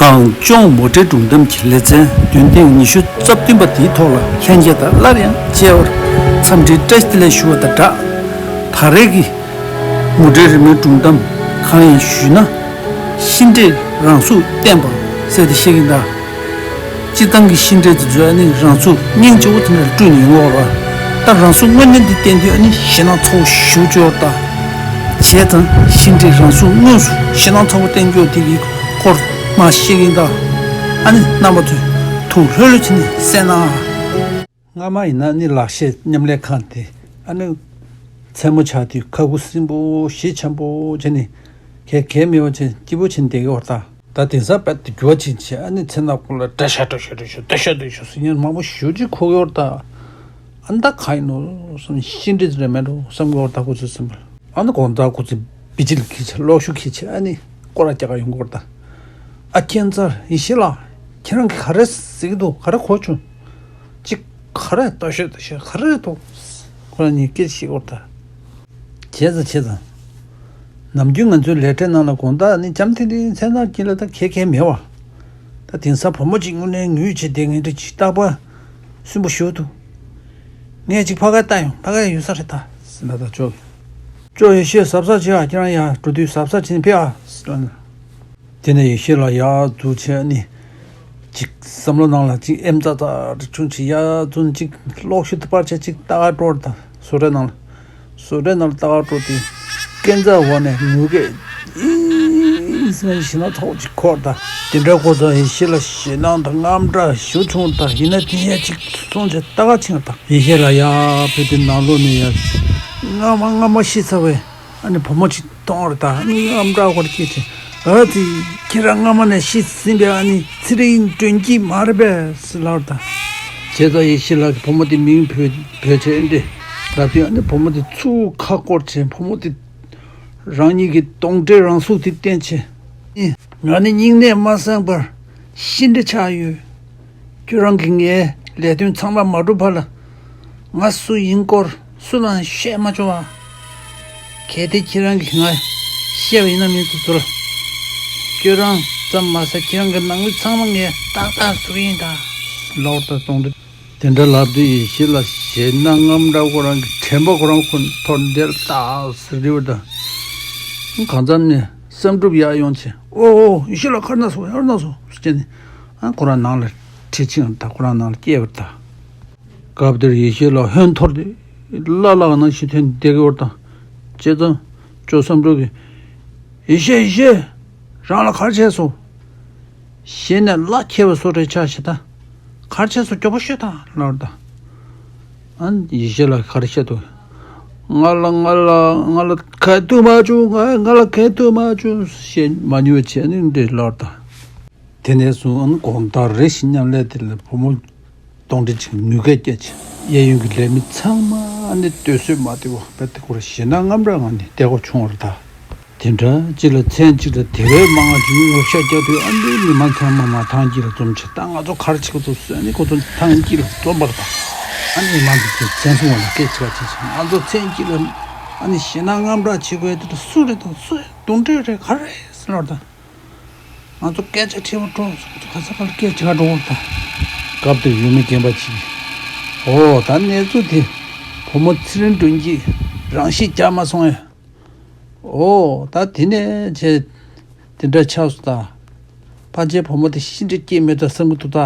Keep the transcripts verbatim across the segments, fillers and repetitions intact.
ཨང་ཅོང་མོ་ཊའི་སྒྲུང་གཏམ་གྱི་ལེ་ཚན་བདུན་སྟེང་ཉི་ཤུ་རྩ་བདུན་པ་དེའི་ཐོག་ལ་ལྷན་རྒྱས་དང་སླར་ཡང་མཇལ་བར་འཚམས་འདྲིའི་བཀྲ་ཤིས་བདེ་ལེགས་ཞུ་བ་དང་སྦྲགས། ད་རེས་ཀྱི་མོ་ཊའི་རི་མོའི་སྒྲུང་གཏམ་གང་ཡིན་ཞུས་ན། ཤིང་འབྲས་རང་གཟུགས་བསྟན་པ་ཟེར་ཏེ་བཤད་ཀྱིན་གདའ། སྤྱིར་བཏང་གི་ཤིང་འབྲས་དེ་ཚོ་ཨ་ནི་རང་གཟུགས་སྙིང་རྗེ་བོ་དེ་འདྲ་བཀྲུས་ནས་ཡོང་བ་རེད། ད་རང་གཟུགས་དངོས་གནས་འདི་བསྟན་དུས་ཨ་ནི་ཞེད་སྣང་ཚ་བོ་ཞེ་པོ་ཅིག་ཡོད་རེད་ད། བྱས་ཙང་ཤིང་འབྲས་རང་གཟུགས་དངོས་སུ་ཞེད་སྣང་ཚ་བོ་བསྟན་རྒྱུ་དེ་གི་སྐོར་མར་བཤད་ཀྱིན་གདའ། ཨ་ནི་རྣམ་པ་ཚོས་ཐུགས་ལྷོད་ལྷོད་བྱས་ནས་གསན་ཨ། སྔ་མ་ཡིན་ན་ནི་ལག་ཤེས་མཉམ་ལས་ཁང་དེ་ཨ་ནི་མཚན་མོ་ཆགས་དུས་ཁ་ཁུ་སིམ་པོ་ཞེ་འཇམ་པོ་བྱས་ནས་གས་གས་མེད་པ་བྱས་སྐྱིད་པོ་བྱས་ནས་བསྡད་ཀྱི་ཡོད་རེད་ད། ད་དེང་སང་རྦད་དེ་འགྱུར་བ་ཕྱིན་བྱས་ཨ་ནི་མཚན་ནག་པོ་ལ་འདྲ་ཤ་འདྲ་ཤ་འདྲ་ཤ་འདྲ་ཤ་འདྲ་ཤ་ཟེར་མཁན་མང་པོ་ཞེ་པོ་ཅིག་གོ་གི་ཡོད་རེད་ད། ཨ་ནི་ད་གང་ཡིན་ནོ་བསམ་ཤིང་འབྲས་རེད་མེད་འགྲོ་བསམ་གྱི་ཡོད་རེད་ད་ཁོ་ཚོས་སེམས་པར། ཨ་ནི་དགོང་དག་ཁོ་ཚོས་བི་ཇི་ལ་འཁྱེར་བྱས་གློག་ཤུགས་འཁྱེར་བྱས་ཨ་ནི་སྐོར་ར་རྒྱག་ག་ཡོང་གི་ཡོད་རེད་ད། ཨ་ཁྱེད་ཚར་ཡེ་ཤེས་ལགས་ཁྱེད་རང་གིས་ག་རེ་ཟེར་གྱི་འདུག་ག་རེ་གོ་བྱུང་། ཅིག་ག་རེ་ལྟོས་ཤོད་ལྟོས་ཤོད་ག་རེ་འདུག་ཁོ་རང་གཉིས་སྐད་ཆ་བཤད་ཀྱི་ཡོད་རེད་ད། བྱས་ཙང་བྱས་ཙང་། ནམ་རྒྱུན་ང་ཚོའི་ལས་གྲྭའི་ནང་ལ་དགོང་དག་ནི་འཇམ་ཐིང་ཐིང་མཚན་ནག་དཀྱིལ་ལ་ད་ཁེ་ཁེ་མེད་བ། ད་དེང་སང་བུ་མོ་གཅིག་དངོས་གནས་ངུས་བྱས་བསྡད་མཁན་འདྲ་ཅིག་རྟག་པར་སུན་པོ་ཞེ་པོ་འདུག་ངས་ཅིག་ཕ་གིར་ལྟ་ཡོང་། ཕ་གིར་ཡོད་ས་རེད་ད་ཟེར་ན་ད་ཅོག་ཅོག་ཡེ་ཤེས་གཟབ་གཟབ་བྱེད་ཨ། ཁྱེད་རང་ཡར་འགྲོ་དུས་གཟབ་གཟབ་བྱས་ནས་ཕེབས་ཨ་ཟེར་ལབ་ནས། དེ་ནས་ཡེ་ཤེས་ལགས་ཡར་འཛུལ་བྱས་ནས། ཅིག་བསམ་བློ་ནང་ལ་ཅིག་ཨེམ་ཙག་ཙག་རེ་བྱུང་བྱས་ཡར་འཛུལ་ཅིག་གློག་ཤུགས་དེ་སྤར་བྱས་ཅིག་ལྟ་ག་འགྲོ་རེད་ད། བཟོ་གྲྭའི་ནང་ལ། བཟོ་གྲྭའི་ནང་ལ་ལྟ་ག་འགྲོ་དུས། སྐས་འཛེག་འོག་ནས་ངུ་སྐད་ཨིན་ཟེར་ཞེད་སྣང་ཚ་བོ་ཅིག་གོ་ད། དེ་འདྲ་གོ་ཙང་ཡེ་ཤེས་ལགས་ཞེད་སྣང་དང་དངངས་སྐྲག་ཞེ་པོ་བྱུང་ད། ཡིན་ན་དེ་ཡང་ཅིག་སོང་བྱས་ལྟ་ག་ཕྱིན་ད། ཡེ་ཤེས་ལགས་ཡར་ཕེབས་དུས་ནང་ལོགས་ནས་ཡར་སྔ་མ་སྔ་མ་ཤི་ཚར་བའི་ཨ་ནི་བུ་མོ་ཅིག་མཐོང་བ་རེད་ད། ཨ་ནི་དངངས་སྐྲག་སྐོར་སྐྱེས་བྱས། ཨ་ཙི། ཁྱེད་རང་སྔ་མ་ནས་ཤི་ཟིན་པའི་ཨ་ནི་ཚེ་རིང་སྒྲོན་སྐྱིད་མ་རེད་པས་ཟེར་ལབ་པ་རེད་ད། བྱས་ཙང་ཡེ་ཤེས་ལགས་ཀྱིས་བུ་མོ་དེ་མིང་བོས་བོས་བྱས་ཨེ་འདྲས་ལབ་དུས་ཨ་ནི་བུ་མོ་དེ་ཚུར་ཁ་བསྐོར་བྱས་བུ་མོ་དེ་རང་ཉིད་ཀྱི་གདོན་འདྲེ་རང་གཟུགས་དེ་བསྟན་བྱས། ང་ནི་སྙིང་ནས་མ་བཟང་པར་ཤི་འདྲེ་ཆགས་ཡོད། ཁྱོད་རང་གིས་ངའི་ལས་དོན་ཚང་མ་མ་གྲུབ་བར་ལ། ང་སུ་ཡིན་སྐོར་སུ་ལའང་བཤད་མ་བྱུང་བ། གལ་ཏེ་ཁྱེད་རང་གིས་ང་བཤད་པ་ཡིན་ན་མིན་དུ་ཚུར། ཁྱོད་རང་ཙམ་མ་ཟད་ཁྱེད་རང་གི་ནང་མི་ཚང་མ་ངས་ཏག་ཏག་ཟུག་ཡིན་ད། ལོར་དང་གདོན་འདྲེ། དེ་འདྲ་ལབ་དུས་ཡེ་ཤེས་ལགས་ཞེད་སྣང་དངངས་སྐྲག་ཁོ་རང་གི་དྲན་པ་ཁོ་རང་ཁོ་ཐོར་འདེར་ཏག་ཟེར་རི་བ་དང་། གང་འཚམ་ནས་བསམ་གྲུབ་ཡར་ཡོང་བྱས། ཨོ་ཨོ་ཡེ་ཤེས་ལགས་ཁ་ན་སོ་ཡར་ན་སོ་ཟེར་ནས། ཨ་ཁོ་རང་ནང་ལ་ཁྲིད་ཕྱིན་པ་དང་ཁོ་རང་ནང་ལ་སྐྱེལ་བ་དང་། སྐབས་དེར་ཡེ་ཤེས་ལགས་ཧོན་ཐོར་ཏེ་བླ་ལྷག་ནང་བཞིན་ཐོན་བསྡད་ཀྱི་ཡོད་དང་། བྱས་ཙང་ཅོ་བསམ་གྲུབ་ཀྱིས། ཡེ་ཤེས་ཡེ་ཤེས། རང་ལ་ག་རེ་བྱས་སོང་། ཞེད་ནས་བླ་ཁྱེར་བ་བཟོ་འདྲ་ཆགས་ཤག་ད། ག་རེ་བྱས་སོང་མགྱོགས་པོ་ཤོད་དང་ལབ་པ་དང་། ཨ་ཡེ་ཤེས་ལགས་ག་རེ་བཤད་འདུག་ང་ལ་ང་ལ་ང་ལ་ག་ཡེ་ཐུབ་མ་བྱུང་། ང་ང་ལ་ག་ཡེ་ཐུབ་མ་བྱུང་ཞེས་མ་མྱོང་བ་བྱས་ནས་འདྲེ་ལབ་པ་དང་། དེ་ནས་བཟུང་ཨ་ནི་དགོང་དག་རེ་ཞིག་མཉམ་ལས་དེ་ལ་བུ་མོ་གདོན་འདྲེ་ཅིག་ངུ་སྐད་སྐྱེས་བྱས། གཡས་གཡོན་གྱི་ལས་མི་ཚང་མ་ཨ་ནི་སྡོད་བཟོད་མ་བདེ་བ་རྦད་དེ་ཁོ་རང་ཞེད་སྣང་དངངས་སྐྲག་ངང་ནས་བསྡད་དགོས་བྱུང་བ་རེད་ད། དེ་འདྲ་ཅིག་ལ་མཚན་གཅིག་ལ་དེ་བས་མང་བ་ཅིག་ངུ་ཤག་རྒྱག་དུས་ཨ་ནི་མི་མང་ཚང་མ་མར་ཐང་དཀྱིལ་ལ་འཛོམས་བྱས། ད་ང་ཚོ་ག་རེ་བྱེད་དགོས་འདུག་ཟེར་ཨ་ནི་ཁོ་ཚོ་ཐང་དཀྱིལ་ལ་འཛོམས་པ་རེད་ད། ཨ་ནི་མི་མང་ཚོས་མཚན་གསུང་བ་ལ་སྐད་ཆ་བྱས་བྱས། ང་ཚོ་མཚན་གཅིག་ལ་ཨ་ནི་ཞེད་སྣང་དངངས་སྐྲག་བྱེད་དགོས་དེ་འདྲ་སུ་རེད་དང་སུ་གདོན་འདྲེ་རེད་ག་རེ་རེད་ཟེར་ལབ་པ་དང་། ང་ཚོ་སྐད་ཆ་དྲི་བ་འགྲོ། ང་ཚོ་ག་ས་ག་ལ་སྐད་ཆ་འགྲོ་བ་དང་། སྐབས་དེར་ཡུལ་མི་རྒན་པ་ཅིག་གིས། ཨོ་ད་གནས་ཚུལ་དེ་བུ་མོ་ཚེ་རིང་སྒྲོན་སྐྱིད་རང་ཤི་རྒྱག་མ་སོང་ངས། ཨོ་ད་དེ་ནས་བྱས་དེ་འདྲ་ཆགས་སོང་ད། ཕལ་ཆེར་བུ་མོ་དེ་ཤི་འདྲེ་སྐྱེས་མེད་ད་བསམ་གྱི་འདུག་ད་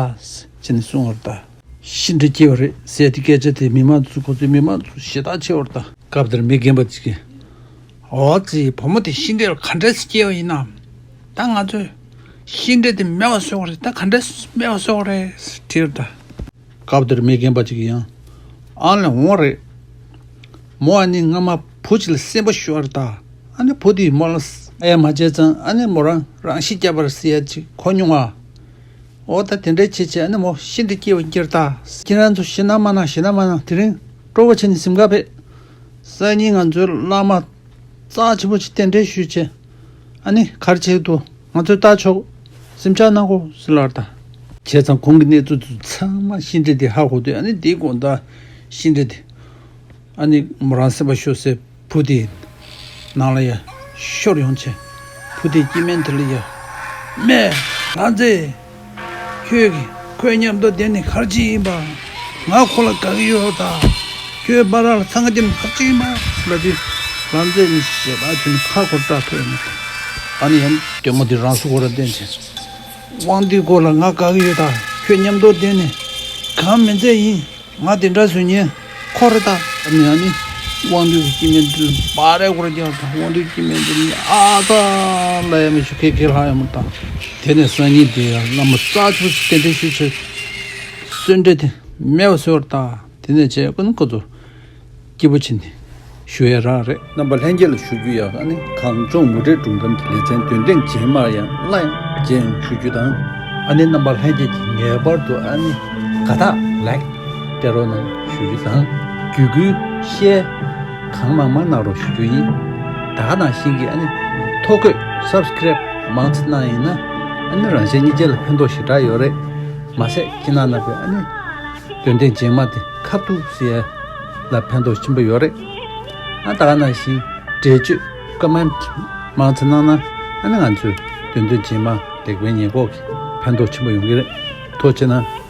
ཟེར་ནས་གསུངས་པ་རེད་ད། ཤི་འདྲེ་སྐྱེས་པ་རེད་ཟེར་དེ་སྐད་ཆ་དེ་མི་མང་ཚོས་ཁོ་ཚོས་མི་མང་ཚོས་ཞེ་དྲག་ཆེ་བ་རེད་ད། སྐབས་དེར་མི་རྒན་པ་ཅིག་གིས། ཨོ་ཙི། བུ་མོ་དེ་ཤི་འདྲེ་ལ་ག་འདྲས་སྐྱེས་པ་ཡིན་ནམ། ད་ང་ཚོས་ཤི་འདྲེ་དེ་མེད་པ་བཟོ་དགོས་རེད། ད་ག་འདྲས་མེད་པ་བཟོ་དགོས་རེད་དྲིས་པ་རེད་ད། སྐབས་དེར་མི་རྒན་པ་ཅིག་གིས་ཡང་། ཨང་ལས་འོང་རེད། མོ་ཨ་ནི་སྔ་མ་བུ་ཅིག་ལ་སེམས་པ་ཤོར་བ་རེད་ད། ཨ་ནི་བུ་དེས་མོ་ལ་ཨེ་མ་བྱས་ཙང་ཨ་ནི་མོ་རང་རང་ཤི་རྒྱག་པ་རེད་ཟེར་ཡ་ཅིག་གོ་མྱོང་བ། ཨོ་ད་དེ་འདྲའི་བྱེད་བྱེད་ཨ་ནི་མོ་ཤི་འདྲེ་སྐྱེས་པ་འགྱུར་ད། ཁྱེད་རང་ཚོ་ཞེད་སྣང་མ་གནང་། ཞེད་སྣང་མ་གནང་། དེ་རིང་སྤྲོ་བོ་བྱས་ནས་གཟིམ་ག་ཕེབས། སང་ཉིན་ང་ཚོའི་བླ་མ་རྩ་ཆེན་པོ་ཅིག་རྟེན་འབྲེལ་ཞུས་བྱས། ཨ་ནི་ག་རེ་བྱེད་ཀྱི་འདུག་ང་ཚོས་ལྟ་ཆོག་གཟིམ་འཇག་གནང་དགོས་ཟེར་ལབ་པ་རེད་ད། བྱས་ཙང་གོང་གི་གནས་ཚུལ་དེ་ཚང་མ་ཤི་འདྲེ་དེ་ཧ་གོ་དུས་ཨ་ནི་དེའི་དགོང་དག་ཤི་འདྲེ་དེ་ཨ་ནི་མོ་རང་སེམས་པ་ཤོར་སའི་བུ་དེའི་ནང་ལ་ཡར་ཤོར་ཡོང་བྱས། བུ་དེའི་སྐྱེ་དམན་དེ་ལ་ཡར་ མེད། རང་ཚེ། ཁྱོད་ཀྱིས་ཁོའི་མཉམ་དུ་བསྡད་ནས་ག་རེ་བྱེད་ཡིན་པ། ང་ཁོ་ལ་དགའ་གི་ཡོད་ད། ཁྱོད་པཱ་ལགས་ལ་འཚང་ཁ་རྒྱབ་ནས་ག་རེ་བྱེད་ཡིན་པ་ལབ་དུས། རང་ཚེ་ནི་ཞེ་དྲག་བྱུང་ནས་ཁ་ཁོ་སྐྲག་ཐུབ་ཡོད་མ་རེད། ཨ་ནི་ཡང་ལྟད་མོ་དེ་རང་སུ་ཁོ་ལ་བསྟན་བྱས། དབང་འདུས་ཁོ་ལ་ང་དགའ་གི་ཡོད་ད། ཁྱོད་མཉམ་དུ་བསྡད་ནས་གང་མི་མཛད་ཡིན། ང་དེ་འདྲ་བཟོ་མཁན་ཁོ་རེད་ད། ཨ་ནི་ཨ་ནི་དབང་འདུས་ཀྱི་སྐྱེ་དམན་འདི་ལ་བ་རེ་ཁོ་རེ་རྒྱག་ད། དབང་འདུས་ཀྱི་སྐྱེ་དམན་འདི་ནི་ཨ་ཙ་ལ་ཡ་མི་ཤུ་ཁེ་ཁེ་ལྷ་ཡ་མོ་ད། དེ་ནས་སང་ཉིན་དེ་ཡང་བླ་མ་རྩ་ཆུ་རྟེན་འབྲེལ་ཞུ་ཆེད་གསོལ་འདྲེ་དེ་མེད་པ་བཟོས་པ་རེད་ད། དེ་ནས་བྱས་ཀུན་ཁོ་ཚོ་སྐྱིད་པོ་བྱིན་ནས་ཞུ་ཡ་རག་རེད། རྣམ་པ་ལྷན་རྒྱས་ལ་ཞུ་རྒྱུ་ཡང་ཨ་ནི་གངས་ལྗོངས་མུ་འབྲེལ་སྒྲུང་གཏམ་གྱི་ལེ་ཚན་འདོན་ཐེངས་རྗེས་མར་ཡང་སླར་ཡང་མཇལ་ཡོང་ཞུ་རྒྱུ་དང་། ཨ་ནི་རྣམ་པ་ལྷན་རྒྱས་ཀྱིས་ངེས་པར་དུ་ཨ་ནི་དགའ་རྟགས་ལའིཀ་སྟེར་རོགས་གནང་ཞུ་རྒྱུ་དང་། བརྒྱུད་སྐུལ་ཤེར་གང་མང་མང་གནང་རོགས་ཞུ་རྒྱུ་ཡིན། ད་ག་ནང་བཞིན་གྱི་ཨ་ནི་ཐོ་འགོད་སབ་སི་ཀེ་རེབ་མང་ཙམ་གནང་ཡིན་ན་ཨ་ནི་རང་གཞན་གཉིས་ཆ་ལ་ཕན་ཐོགས་ཞེ་དྲག་ཡོད་རེད། མ་ཟད་ཁྱེད་རྣམ་པས་ཨ་ནི་འདོན་ཐེངས་རྗེས་མ་དེ་ཁ་ཐུག་ཟེར་ཡ་ལ་ཕན་ཐོགས་ཆེན་པོ་ཡོད་རེད། ཨ་ད་ག་ནང་བཞིན་འགྲེལ་བརྗོད་ཀོ་མེན་ཊི་མང་ཙམ་གནང་ན་ཨ་ནི་ང་ཚོས་འདོན་ཐེངས་རྗེས་མ་ལེགས་སྤེལ་ཉེས་འགོག་གི་ཕན་ཐོགས་ཆེན་པོ་ཡོང་གི་རེད། ཐུགས་རྗེ་གནང་།